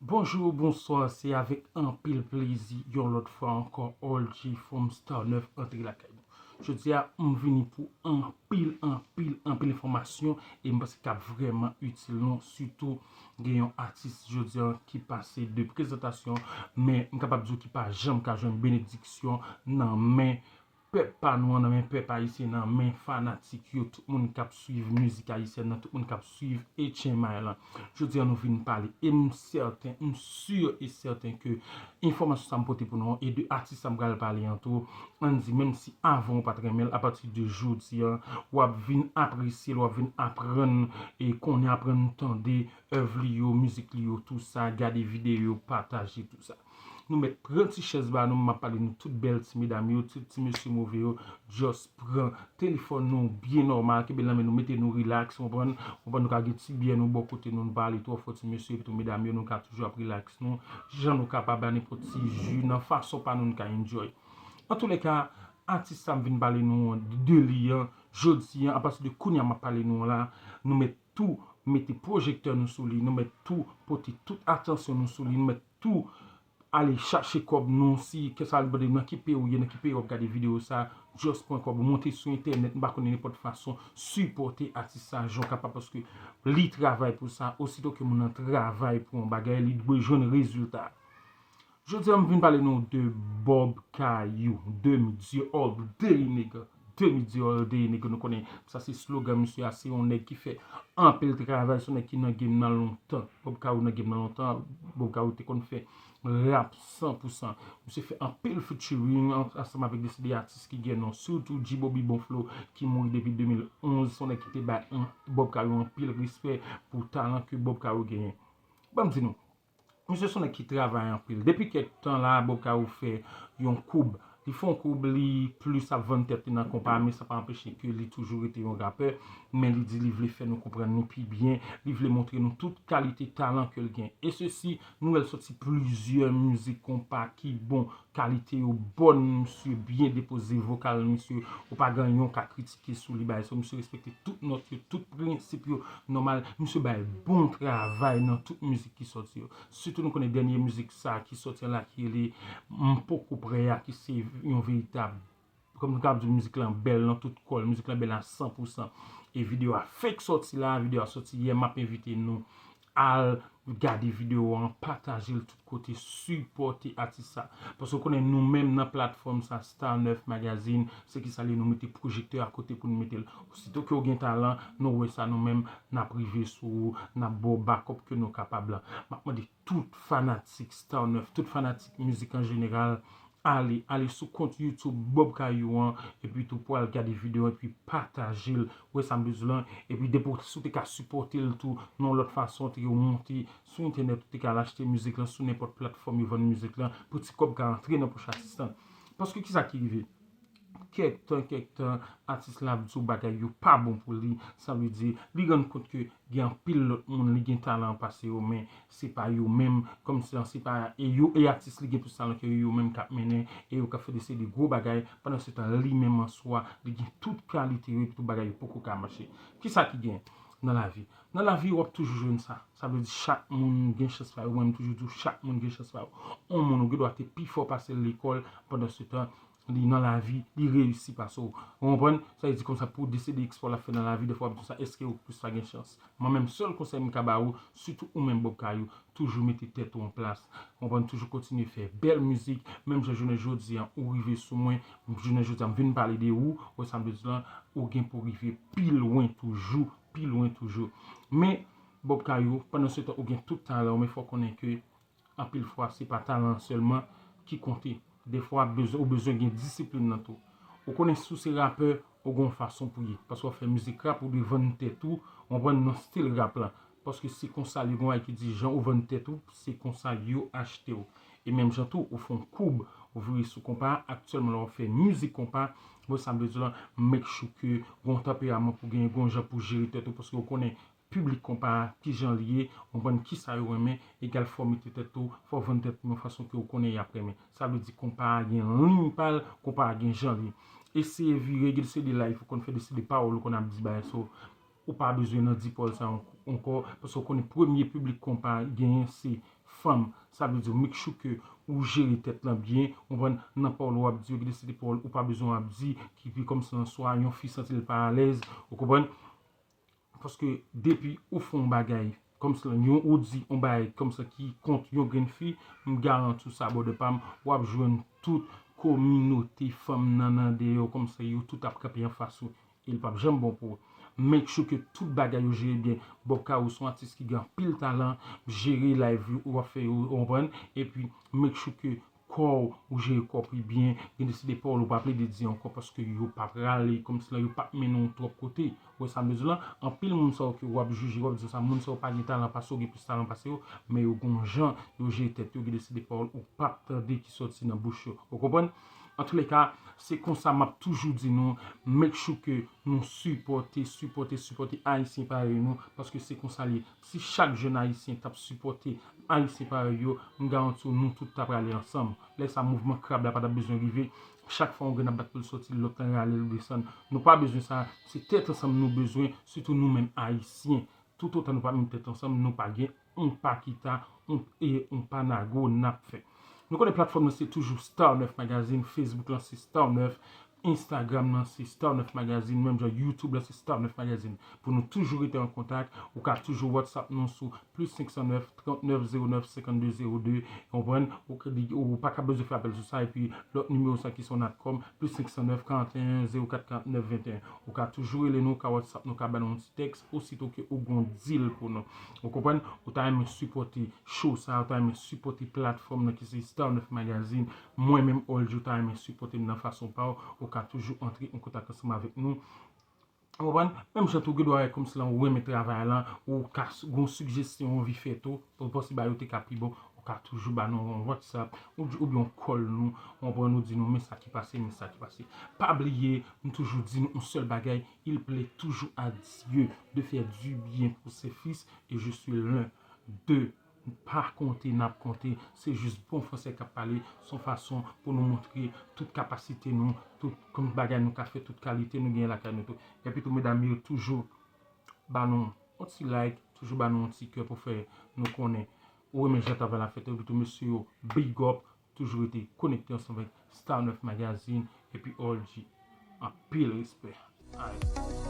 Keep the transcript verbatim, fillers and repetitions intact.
Bonjou, bonswa, se avèk anpil plezi yon lòt fwa ankò All G from Star nèf antre lakay nou. Jodi a, m vini pou anpil, anpil, anpil enfòmasyon e m panse k ap vrèman itil nou, sitou gen yon atis jodi a ki pase de prezantasyon, men m kapab di w ki pa janm ka jwenn benediksyon nan men pèp pa nou an, nan men pèp ayisyen, nan men fanatik yo, tout moun k ap swiv mizik ayisyèn nan, tout moun k ap swiv H M I lan. Jodi a nou vin pale, e m sèten, m si e sèten ke enfòmasyon sa m pote pou nou an, e de atis sa m pral pale an tou, ann di, menm si avan w pa t renmen l, apati de jodi a, w ap vin apresye l, w ap vin aprann e konnen, aprann tande èv li yo, mizik li yo, tou sa, gade videyo, pataje tou sa. Nou mèt pran ti chèz ba nou, m ap pale nou tout bèl ti medam yo, tout ti mesye move yo, just pran telefòn nou byen nòmal, kenbe l nan men nou, mete nou rilaks, w konprann? W konprann, nou ka gen ti byè nou bò kote nou, nou pa ale twò fò ti mesye, epi tou medam yo, nou ka toujou ap rilaks nou, jan nou kapab a nenpòt ti jou, nan fason pa nou, nou ka enjoy. Antouleka, atis sa m vin pale nou an, de li an, jodi an, apati de kounye a m ap pale nou an la, nou mèt tou mete pwojektè nou sou li, nou mèt tou pote tout atansyon nou sou li, nou mèt tou ale chache kòb nou, si kè sa li mande nan ki peyi w ye, nan ki peyi w ap gade videyo sa, just pran kòb ou, monte sou entènèt, m pa konnen nenpòt fason, sipòte atis sa jan w kapab, paske li travay pou sa, osito ke moun nan travay pou yon bagay, li dwe jwenn rezilta. Jodi a, m vin pale nou de Bob Kayou, demi dieu all day nigga. Demi dieu all day nigga, nou konnen sa se slogan misye a, se yon nèg ki fè anpil travay, se yon nèg ki nan game nan lontan. Bob Kayou nan game nan lontan, Bob Kayou te konn fè rap san pou san. Misye fè anpil featuring an- ansanm avèk de seri de atis ki gen non, sitou G Bobby Bon Flow ki mouri depi de mil onz, se yon nèg ki te bay an- Bob Kayou anpil respè pou talan ke Bob Kayou genyen. Ban m di nou, misye se yon nèg ki travay anpil. Depi kèk tan la, Bob Kayou fè yon koub. Li fè yon koub, li plis ap vann tèt li nan konpa, men sa pa anpeche ke li toujou rete yon rapè. Men li di li vle fè nou konprann li pi byen, li vle montre nou tout kalite talan ke l gen. E sesi, nou wè l soti plizyè mizik konpa ki bon, kalite yo bon, misye byen depoze, vokal misye, ou pa gen yon ka kritike sou li, bagay sa, misye respekte tout nòt yo, tout prensip yo nòmal, misye bay bon travay nan tout mizik ki sòti yo. Sitou nou konnen dènye mizik sa ki sòti an la ki rele M poko prè a, ki se yon veritab, kòm nou kapab di mizik lan bèl nan tout kò l, mizik lan bèl a san pou san. E videyo a fenk sòti la, videyo a sòti yè, m ap envite nou al gade videyo an, pataje l tout kote, sipòte atis sa. Paske w konnen nou menm nan platfòm sa, Star nèf Magazine, se ki sa li nou mete pwojektè a kote pou nou mete l. Osito ke w gen talan, nou wè sa nou menm, n ap rive sou ou, n ap ba w bakòp ke nou kapab la. M ap mande tout fanatik Star nèf, tout fanatik mizik an jeneral, ale, ale sou kont YouTube Bob Kayou an, epi tou pou al gade videyo an, epi pataje l, wè sa m bezwen lan, epi depi w- si w te ka sipòte l tou, nan yon lòt fason, te ke w monte sou entènèt, ou te ka al achte mizik lan sou nenpòt platfòm yo vann mizik lan, pou ti kòb ka antre nan pòch atis lan. Paske kisa ki rive? Kèk tan, kèk tan, atis la ap di w bagay yo pa bon pou li, sa vle di, li rann kont ke gen anpil lòt moun, li gen talan pase yo, men se pa yo menm, kòmsi se pa, e yo, e atis li gen plis talan ke yo, yo menm k ap mennen, e yo k ap fè de seri de gwo bagay, pandan se tan li menm an swa, li gen tout kalite yo, epi tout bagay yo poko ka mache. Kisa ki gen nan lavi? Nan lavi, w ap toujou jwenn sa. Sa vle di chak moun gen chans pa yo. Mwen, m toujou di w, chak moun gen chans pa yo. On moun ou gen dwa te pi fò pase l lekòl, pandan se tan, li nan lavi, li reyisi pase w. Ou konprann? Sa vle di konsa pou w deside eksplwa l ap fè nan lavi, defwa w ap di sa, èske ou plis pa gen chans? Mwen menm, sèl konsèy m ka ba ou, sitou ou menm Bob Kayou, toujou mete tèt ou an plas. Ou konprann? Toujou kontinye fè bèl mizik. Menm jan jounen jodi an, ou rive sou mwen, jounen jodi an, m vin pale de ou, wè sa m vle di lan, ou gen pou rive pi lwen toujou, pi lwen toujou. Men, Bob Kayou, pandan se tan, ou gen tout talan w, men fò w konnen ke anpil fwa, se pa talan an sèlman ki konte. Defwa, bezwen, ou bezwen gen disiplin nan tou. Ou konnen si w se rapè, ou gen yon fason pou ye. Paske w ap fè mizik rap, ou dwe vann tèt ou, ou konprann, nan stil rap la. Paske se konsa li gen yon bagay ki di, jan ou vann tèt ou, se konsa yo achte w. E menm jan tou, ou fè yon koub, ou vire sou konpa, aktyèlman la w ap fè mizik konpa, bon, sa m vle di lan, make sure ke gen yon tanperaman pou genyen, gen yon jan pou jere tèt ou, paske ou konnen piblik konpa a, kijan li ye, ou konprann kisa yo renmen, egal fò w mete tèt ou, fò w vann tèt ou yon fason ke w konnen y ap renmen. Sa vle di konpa a gen liy pa l, konpa a gen jan li ye. Eseye vire, gen de seri de live ou konn fè, de seri de pawòl ou konn ap di bagay sa yo. Ou pa bezwen nan di pawòl sa yo ankò, paske w konnen premye piblik konpa a genyen se fanm, sa vle di make sure ke ou jere tèt lan byen, ou konprann, nan pawòl w ap di yo, gen de seri de pawòl ou pa bezwen ap di, ki pi kòmsi nan swa yon fi santi l pa alèz, ou konprann? Paske depi ou fè yon bagay kòmsi yon ou di yon bagay kòmsi ki kont yon grenn fi, m garanti w sa, brother pa m, w ap jwenn tout kominote fanm nan nan dèyè w kòmsi yo tout ap kanpe anfas ou. E l p ap janm bon pou ou. Make sure ke tout bagay yo jere byen. Bob Caro se yon atis ki gen anpil talan, jere live yo ou ap fè yo, ou konprann? Epi make sure ke kò w, ou jere kò w pi byen, gen de seri de pawòl ou pa plede di ankò paske yo p ap rale kòmsi la, yo p ap mennen w twòp kote. Ou wè sa m bezwen lan? Anpil moun sa yo ke w ap jije, w ap di sa, moun sa yo pa gen talan pase w, gen plis talan pase yo, men yo gen yon jan yo jere tèt yo, gen de seri de pawòl ou p ap tande ki sòti nan bouch yo. Ou konprann? Antouleka, se konsa m ap toujou di nou, make sure ke nou sipòte, sipòte, sipòte Ayisyen parèy nou, paske se konsa l ye. Si chak jèn Ayisyen t ap sipòte Ayisyen parèy yo, m garanti w, nou tout ta prale ansanm. Lè sa, mouvman krab la pa t ap bezwen rive. Chak fwa yon grenn ap bat pou l soti, lòt lan rale l desann. Nou pa bezwen sa. Se tèt ansanm nou bezwen, sitou nou menm Ayisyen. Toutotan nou pa met tèt ansanm, nou pa gen yon pa kita, yon, e yon pa nago n ap fè. Nou konnen platfòm nan se toujou Star nèf Magazine, Facebook lan se Star nèf, Instagram nan se Star nèf Magazine, menm jan YouTube lan se Star nèf Magazine. Pou nou toujou rete an kontak, ou ka toujou WhatsApp nou sou plis senk san nèf, trant nèf, zewo nèf, senkannde, zewo de, ou konprann? Ou ka di, ou pa ka bezwen fè apèl sou sa, epi lòt nimewo sa ki se yon Natcom, plis senk san nèf, karanteyen, zewo kat, karantnèf, venteyen. Ou ka toujou rele nou, ou ka WhatsApp nou, ou ka ba nou yon ti tèks, osito ke ou gon deal pou nou. Ou konprann? Ou ta renmen sipòte show sa, ou ta renmen sipòte platfòm nan ki se Star nèf Magazine. Mwen menm, Oldji, ou ta renmen sipòte m nan fason pa w, ou ka toujou antre an kontak ansanm avèk nou. Ou konprann? Menm jan tou, gen dwa wè kòmsi lan ou renmen travay lan, ou ka s- gon sijesyon ou anvi fè tou, ou panse bagay yo te ka pi bon, ou ka toujou ba nou yon WhatsApp, ou di- oubyen yon call nou, ou konprann, ou di nou, men sa ki pase, men sa ki pase. Pa bliye, m toujou di nou yon sèl bagay, il plaît toujours à Dieu de faire du bien pour ses fils, et je suis l'un d'eux. Pa konte, n ap konte. Se jis bon fransè k ap pale. Se yon fason pou nou montre tout kapasite nou, tout kòm bagay nou ka fè, tout kalite nou genyen lakay nou tou. Epi tou, medam yo toujou ba nou yon ti like, toujou ba nou yon ti kè pou fè nou konnen ou renmen jan travay la fèt. Epi tou, mesye yo, big up, toujou rete konekte ansanm avèk Star nèf Magazine, epi Oldji, anpil respè. Alright.